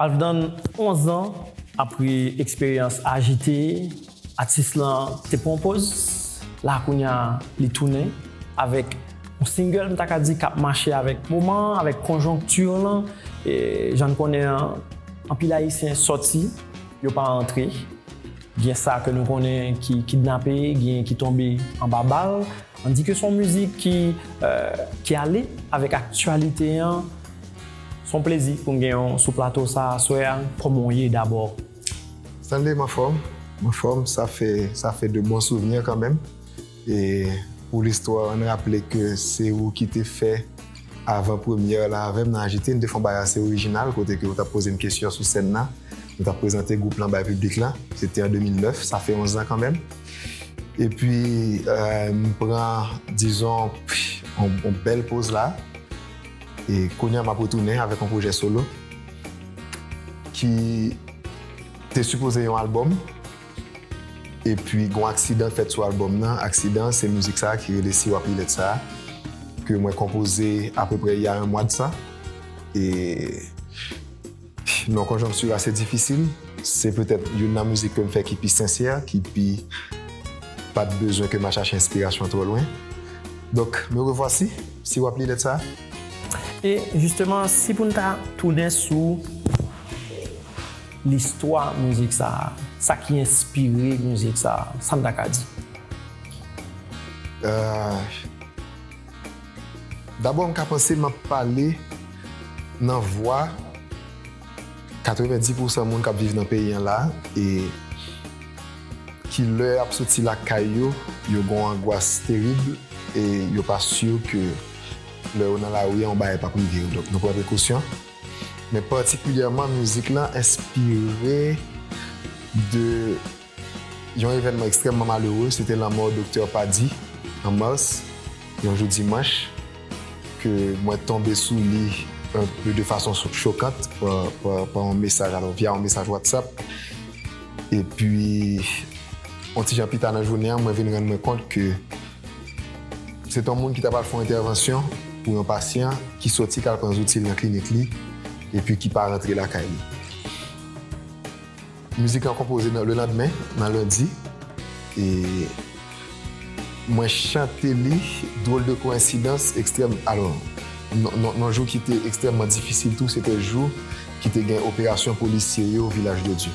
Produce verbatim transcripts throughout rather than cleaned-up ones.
Alvdan, onz an apre eksperyans ajite, atis lan te pran yon poz. La kounye a li tounen avèk yon single, m ta ka di, k ap mache avèk moman, avèk konjonkti lan. E jan n konnen an, anpil Ayisyen sòti, yo pa rantre. Gen sa ke nou konnen ki kidnape, gen ki tonbe anba bal. Ann di ke se yon mizik ki, euh, ki ale avèk aktyalite an. Se yon plezi pou m gen w sou plato sa aswè a. Kòman w ye dabò? Stanley, m anfòm. M anfòm, sa fè, sa fè de bon souvni kanmenm. E pou listwa, ann raple ke se ou ki te fè avan premyè la avè m nan Ajite. Nou te fè yon bagay ase orijinal, kote ke ou t ap poze m kesyon sou sèn nan. Nou t ap prezante gwoup lan bay piblik lan. Se te an de mil nèf, sa fè onz an kanmenm. Epi, euh, m pran, dizon, yon, yon bèl poz la. E kounye a, m ap retounen avèk yon pwojè solo ki te sipoze yon albòm. Epi, gen yon aksidan k fèt sou albòm nan. Aksidan, se mizik sa a ki rele Si W ap li lèt sa a, ke mwen konpoze apeprè il y a un mois de ça. E nan yon konjonkti ase difisil, se petèt youn nan mizik ke m fè ki pi sensè, ki pi pa t bezwen ke m al chache enspirasyon twò lwen. Donk, me revoici, Si W ap li lèt sa a. E jisteman, si pou n ta tounen sou listwa mizik sa a, sa ki enspire mizik sa a, sa n ta ka di? Euh, dabò, m ka panse m ap pale nan vwa katrevenndis pousan moun k ap viv nan peyi an la, e ki lè y ap soti lakay yo, yo gen yon angwas terib, e yo pa si ke lè yo nan lari a, yon bagay p ap rive yo. Donk, nou pran prekosyon. Men patikilyèman, mizik lan enspire de yon evènman ekstrèmman malere, se te lanmò Doktè Pady an mas, yon jou dimanch, ke mwen tonbe sou li un peu de façon cho-, choquante pa, pa, pa yon mesaj, alò, via yon mesaj WhatsApp. Epi, yon ti jan pita nan jounen an, mwen vin rann mwen kont ke se te yon moun ki t ap al fè yon entèvansyon pou yon pasyan ki soti k al pran zouti l nan klinik li, epi ki pa rantre lakay li. Mizik lan konpoze nan, le landmen, nan lendi. E mwen chante li, drôle de coïncidence, ekstrèm, alò, nan, nan, nan jou ki te ekstrèmman difisil tou, se te jou ki te gen operasyon polisye yo Vilaj de Dye.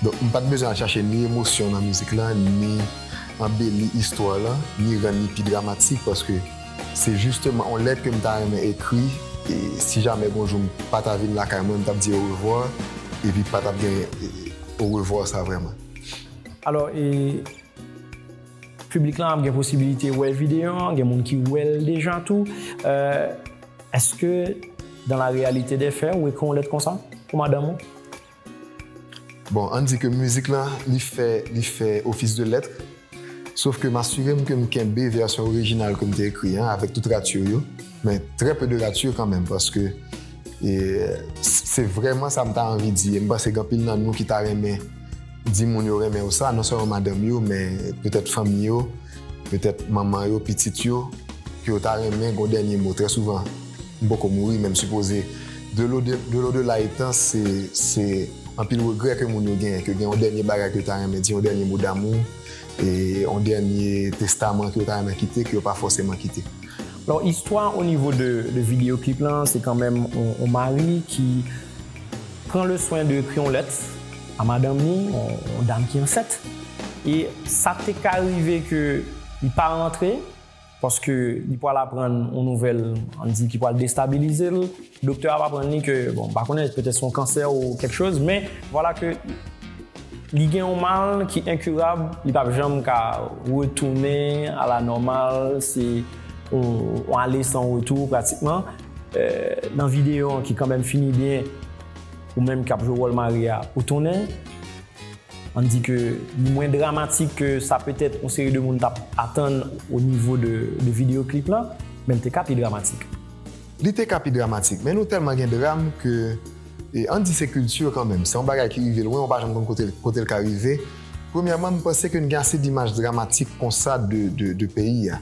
Donk, m pa t bezwen al chache ni emosyon nan mizik lan, ni anbeli istwa lan, ni rann li pi dramatik, paske se jisteman yon lèt ke m ta renmen ekri, e si jamè gon jou m pa ta vin lakay mwen, m t ap di orevwa, epi pa t ap gen, e, orevwa sa vrèman. Alò, e, piblik lan ap gen posibilite wè videyo an, gen moun ki wè l deja tou. Euh, èske, dans la réalité des faits, ou ekri yon lèt konsa pou madanm ou? Bon, ann di ke mizik lan, li fè, li fè ofis de lèt. Sof ke m asire m ke m kenbe vèsyon orijinal ke m te ekri an, avèk tout rati yo, men trè pe de rati kanmenm, paske, e, se vrèman sa m ta anvi di. E m panse gen anpil nan nou ki ta renmen di moun yo renmen yo sa, non sèlman madanm yo, men petèt fanmi yo, petèt manman yo, pitit yo, ke yo ta renmen gon dènye mo. Trè souvan, m poko mouri, men m sipoze, de l'au-, de l'au-delà étant, se, se anpil regrè ke moun yo genyen, ke gen yon dènye bagay ke yo ta renmen di, yon dènye mo damou, e yon dènye testaman ke yo ta renmen kite, ke yo pa fòseman kite. Alò, istwa o nivo de, de videyo klip lan, se kanmenm yon, yon mari ki pran le swen de ekri yon lèt a madanm li, yon, yon dam ki ansent. E sa te ka rive ke li pa rantre, paske li pral aprann yon nouvèl, ann di, ki pral destabilize l. Doktè a ap aprann li ke, bon, m pa konnen, petèt se yon kansè ou kèk choz, men vwala ke li gen yon mal ki enkirab, li p ap janm ka retounen a la nòmal, se yon, yon ale san retou pratikman. Euh, nan videyo an ki kanmenm fini byen, ou menm k ap jwe wòl mari a, ou tounen. Ann di ke li mwen dramatik ke sa petèt yon seri de moun t ap atann o nivo de, de videyo klip lan, men l te ka pi dramatik. Li te ka pi dramatik, men nou tèlman gen dram ke, e, ann di se kilti kanmenm. Se yon bagay ki rive lwen, ou pa janm konn kote, kote l ka rive. Premyèman, m panse ke n gen ase dimaj dramatik konsa de, de, de peyi a.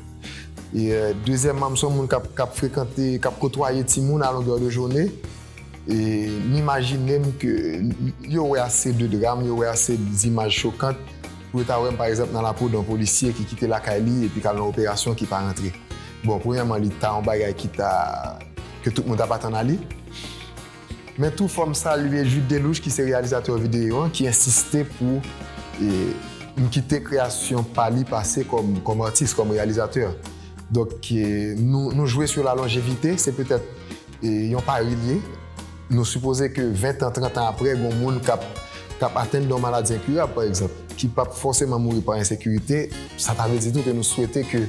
E, euh, dezyèmman, m se yon moun k ap, k ap frekante, k ap kotwaye timoun a longè de jounen. E m imajine m ke yo wè ase de dram, yo wè ase d imaj chokan pou yo ta wè m, pa egzanp, nan lapo de yon polisye ki kite lakay li epi k al nan operasyon ki pa rantre. Bon, premyèman, li ta yon bagay ki ta, ke tout moun t ap atann a li. Men tou, fò m salye Jude Delouche, ki se reyalizatè videyo an, ki ensiste pou e, m kite kreyasyon pa li pase kòm, kòm atis, kòm reyalizatè. Donk, e, nou, nou jwe sou la lonjevite, se petèt e, yon pari l ye. Nou sipoze ke ven tan, trant an apre, gen moun k ap, k ap atenn de yon maladi enkirab, pa egzanp, ki p ap fòseman mouri pa ensekirite. Sa ta vle di tou ke nou swete ke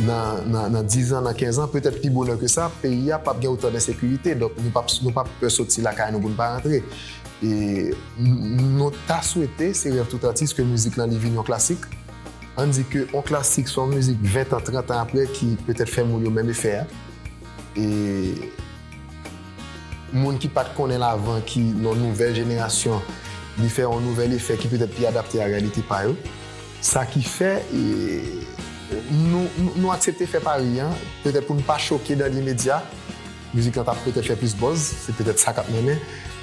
nan, nan, nan diz an, nan kenz an, petèt pi bonè ke sa, peyi a p ap gen otan d ensekirite. Donk, nou p ap, nou p ap pè soti lakay nou pou n pa rantre. E n-, nou ta swete, se rèv tout atis, ke mizik lan li vin yon klasik. Ann di ke yon klasik se yon mizik ven tan, trant an apre ki petèt fè moun yo menm efè a. E moun ki pa t konnen l avan, ki nan nouvèl jenerasyon, li fè yon nouvèl efè ki petèt pi adapte a reyalite pa yo. Sa ki fè, e, nou, nou, nou aksepte fè pari an, petèt pou n pa choke dan limedya. Mizik lan t ap petèt fè plis buzz, se petèt sa k ap mennen,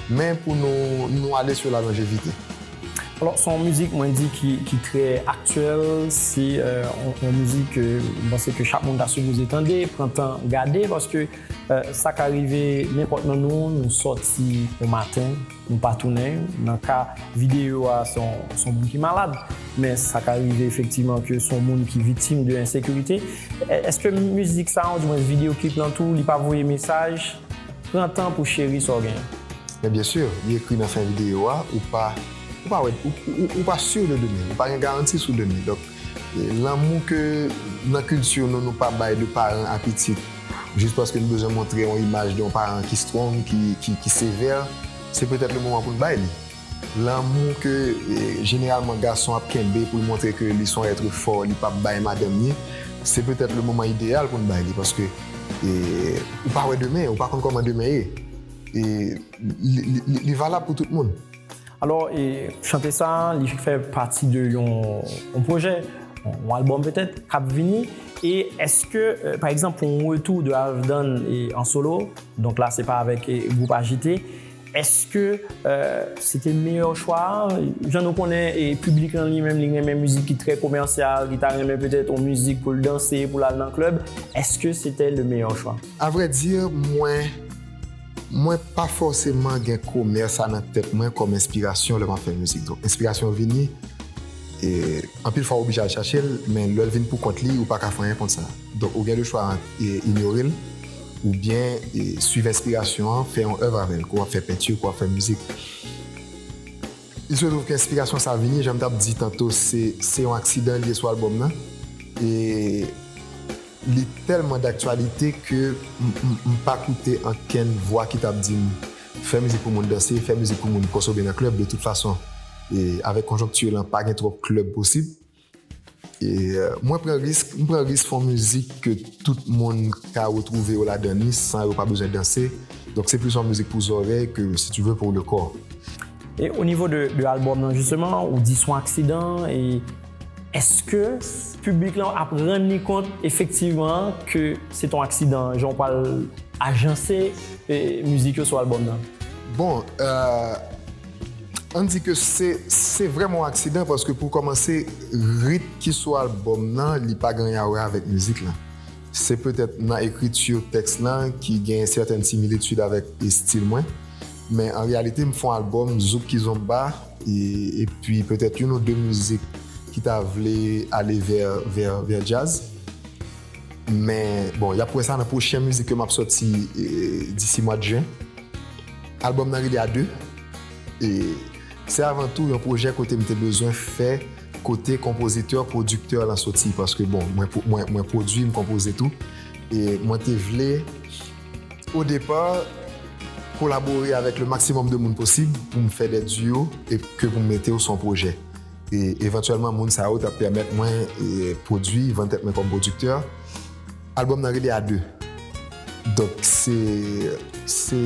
men pou nou, nou ale sou la lonjevite. Alò, se yon mizik, mwen di, ki, ki trè aktyèl, se euh, yon, yon mizik ke m panse ke chak moun ta sipoze tande, pran tan gade, paske euh, sa ka rive nenpòt nan nou, nou sòti yon maten, nou pa tounen. Nan ka videyo a, se yon, se yon moun ki malad, men sa ka rive efektivman ke se yon moun ki viktim de ensekirite. È-, èske mizik sa, ou dimwens videyo klip lan tou, li pa voye mesaj? Pran tan pou cheri sa w genyen. Men byen si, li ekri nan fen videyo a, ou pa, ou pa wè, ou, ou, ou pa si de demen, ou pa gen garanti sou demen. Donk, e, lanmou ke nan kilti nou, nou pa bay de paran a pitit, jis paske nou bezwen montre yon imaj de yon paran ki strong, ki, ki, ki sevè, se petèt le moman pou n bay li. Lanmou ke, e, jeneralman gason ap kenbe pou l montre ke li se yon èt fò, li p ap bay madanm li, se petèt le moman ideyal pou n bay li, paske, e, ou pa wè demen, ou pa konn kòman demen ye. E, li, li, li, li valab pou tout moun. Alò, e, chante sa, li fè pati de yon, yon pwojè, yon, yon albòm petèt, k ap vini. E èske, euh, pa egzanp, pou yon retou de Alvdan e, an solo, donk la, se pa avèk e, gwoup Ajite, èske euh, se te meyè chwa a? Jan nou konnen, e, piblik lan li menm, li renmen mizik ki trè komèsyal, ki ta renmen petèt yon mizik pou l danse, pou l al nan klèb. Èske se te le meyè chwa? Avrèdi, mwen, mwen pa fòseman gen komè sa nan tèt mwen kòm enspirasyon lè m ap fè mizik. Donk, enspirasyon vini, e, anpil fwa ou oblije al chache l, men lè l vin pou kont li, ou pa ka fè anyen kont sa. Donk, ou gen le chwa ant e, inyore l, oubyen e, swiv enspirasyon an, fè yon èv avè l, ke w ap fè penti, ke w ap fè mizik. Il se trouve ke enspirasyon sa vini, jan m t ap di tanto, se, se yon aksidan li ye sou albòm nan. E li tèlman daktyalite ke m, m, m pa koute ankenn vwa ki t ap di m fè mizik pou moun danse, fè mizik pou moun konsobe nan klèb. De tout fason, e avèk konjonkti lan, pa gen twòp klèb posib. E euh, mwen pran risk, m pran risk fè yon mizik ke tout moun ka retwouve yo ladan li san yo pa bezwen danse. Donk se plis yon mizik pou zòrèy ke, si tu veux, pou le kò. E o nivo de, de albòm nan, jisteman, ou di se yon aksidan, e èske piblik lan ap rann li kont efektivman ke se t yon aksidan, jan w pral ajanse e, mizik yo sou albòm nan? Bon, euh, ann di ke se, se vrèman yon aksidan, paske pou kòmanse, rit ki sou albòm nan, li pa gen anyen a wè avèk mizik lan. Se petèt nan ekriti tèks lan ki gen sèten similitid avèk estil mwen. Men an reyalite, m fè yon albòm zouk kizomba, e, epi petèt youn ou de mizik ki ta vle ale vè, vè, vè djaz. Men, bon, y ap wè sa nan pwochen mizik ke m ap sòti, e, disi mwa de jen. Albòm nan rele A de. E se avan tou yon pwojè kote m te bezwen fè kote konpozitè, pwodiktè lan soti, paske, bon, mwen, mwen, mwen pwodui, m konpoze tou. E mwen te vle, o depa, kolabore avèk le maksimòm de moun posib pou m fè de duo e ke pou m mete yo sou yon pwojè. E evantyèlman, moun sa yo t ap pèmèt mwen, e, pwodui, vann tèt mwen kòm pwodiktè. Albòm nan rele A de. Donk, se, se,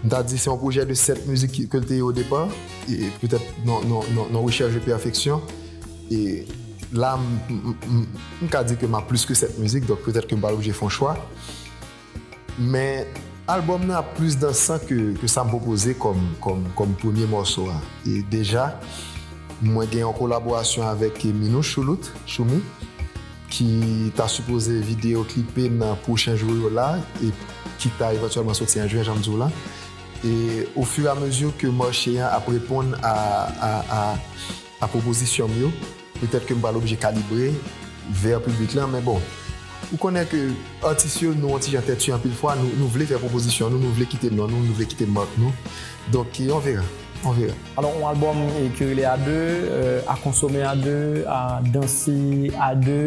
m ta di se yon pwojè de sèt mizik ki, ke l te ye o depa, e petèt nan, nan, nan, nan rechèch de pèfeksyon. E la, m, m, m, m ka di ke m a plis ke sèt mizik, donk petèt ke m pral oblije fè yon chwa. Men, Albòm nan ap plis dansan ke, ke sa m pwopoze kòm, kòm, kòm premye mòso a. E deja, mwen gen yon kolaborasyon avèk Minouche Choulout, Choumi, ki ta sipoze videyo klipe nan pwochen jou yo la, e ki ta evantyèlman soti an jen, jan m di w la. E ofiramezi ke mache an ap reponn a, a, a, a pwopozisyon m yo, petèt ke m pral oblije kalibre vè piblik lan, men bon, ou konnen ke atis yo, nou yon ti jan tètye anpil fwa, nou, nou vle fè pwopozisyon nou, nou vle kite non nou, nou vle kite mak nou. Donk, on verra, on verra. Alò, yon albòm e, ki rele A de, euh, a konsome a de, a danse a de,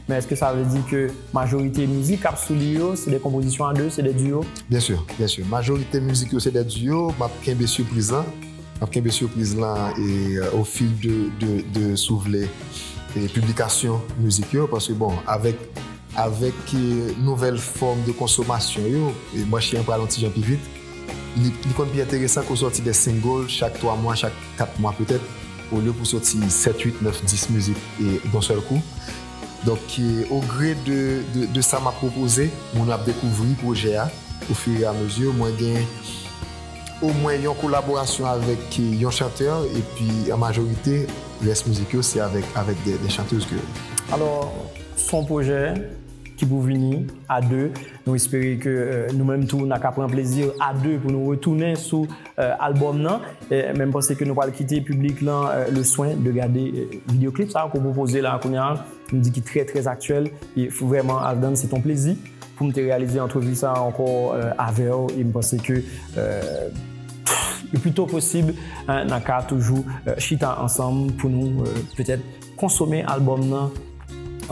men èske sa vle di ke majorite mizik k ap sou li yo, se de konpozisyon a de, se de duo? Byen si, byen si. Majorite mizik yo se de duo, m ap kenbe sipriz lan. M ap kenbe sipriz lan e, euh, au fil de, de, de, si w vle, e piblikasyon mizik yo, paske bon, avèk, avèk e, nouvèl fòm de konsomasyon yo, e mache an pral yon ti jan pi vit, li, li konn pi enteresan ke w sòti de single chak twa mwa, chak kat mwa petèt, olye pou w sòti sèt, uit, nèf, dis mizik e, yon sèl kou. Donk, e, o gre de, de, de sa m ap pwopoze, moun yo ap dekouvri pwojè a ofiramezu. Mwen gen omwen yon kolaborasyon avèk yon chantè, epi an majorite, rès mizik yo se avèk, avèk de, de chantèz ke. Alò, se yon pwojè ki pou vini a de. Nou espere ke euh, nou menm tou, n a ka pran plezi a de pou nou retounen sou euh, albòm nan. E, men m panse ke nou pral kite piblik lan euh, le swen de gade euh, videyo klip sa ke w pwopoze la kounye a. M di ki trè, trè aktyèl. E vrèman, Aldan, se t on plezi pou m te reyalize antrevi sa ankò euh, avè w. E m panse ke euh, le pli to posib, hein, n a ka toujou euh, chita ansanm pou nou euh, petèt konsome albòm nan,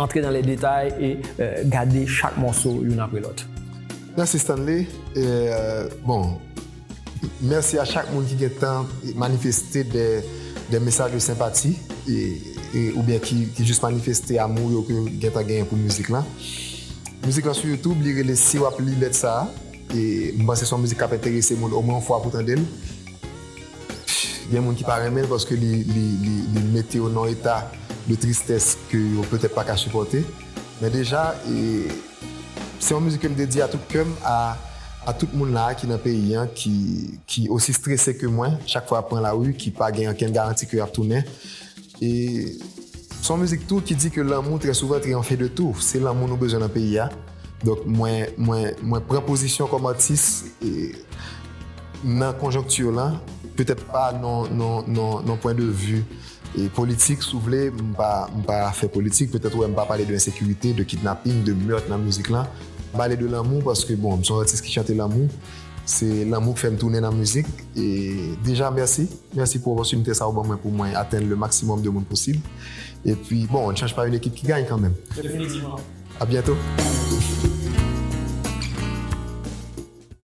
antre nan lè detay e euh, gade chak mòso youn apre lòt. Mèsi Stanley. E, euh, bon, mèsi a chak moun ki gentan manifeste de, de mesaj de senpati e, e, oubyen ki, ki jis manifeste amou yo ke yo gentan genyen pou mizik lan. Mizik lan sou YouTube, li rele Si W ap li lèt sa a. E m panse se yon mizik k ap enterese moun omwen yon fwa pou tande l. Gen moun ki pa renmen l paske li, li, li, li mete yo nan yon eta de tristès ke yo petèt pa ka sipòte. Men deja, e, se yon mizik ke m dedye a tout kè m a, a tout moun la a ki nan peyi an, ki, ki osi strese ke mwen, chak fwa y ap pran lari, ki pa gen okenn garanti ke y ap tounen. E se yon mizik tou ki di ke lanmou, trè souvan, triyonfe de tou. Se lanmou nou bezwen nan peyi a. Donk, mwen, mwen, mwen pran pozisyon kòm atis e, nan konjonkti lan, petèt pa nan, nan, nan, nan pwen de vi e, politik, si w vle, m pa, m pa fè politik, petèt ou wè m pa pale de ensekirite, de kidnaping, de mèt nan mizik lan. M pale de lanmou paske, bon, m se yon atis ki chante lanmou. Se lanmou k fè m tounen nan mizik. E deja, mèsi. Mèsi pou opòtinite sa w ban mwen pou mwen atenn le maximum de moun posib. Epi, bon, on ne change pas une équipe qui gagne kanmenm. Definitivman. A byento.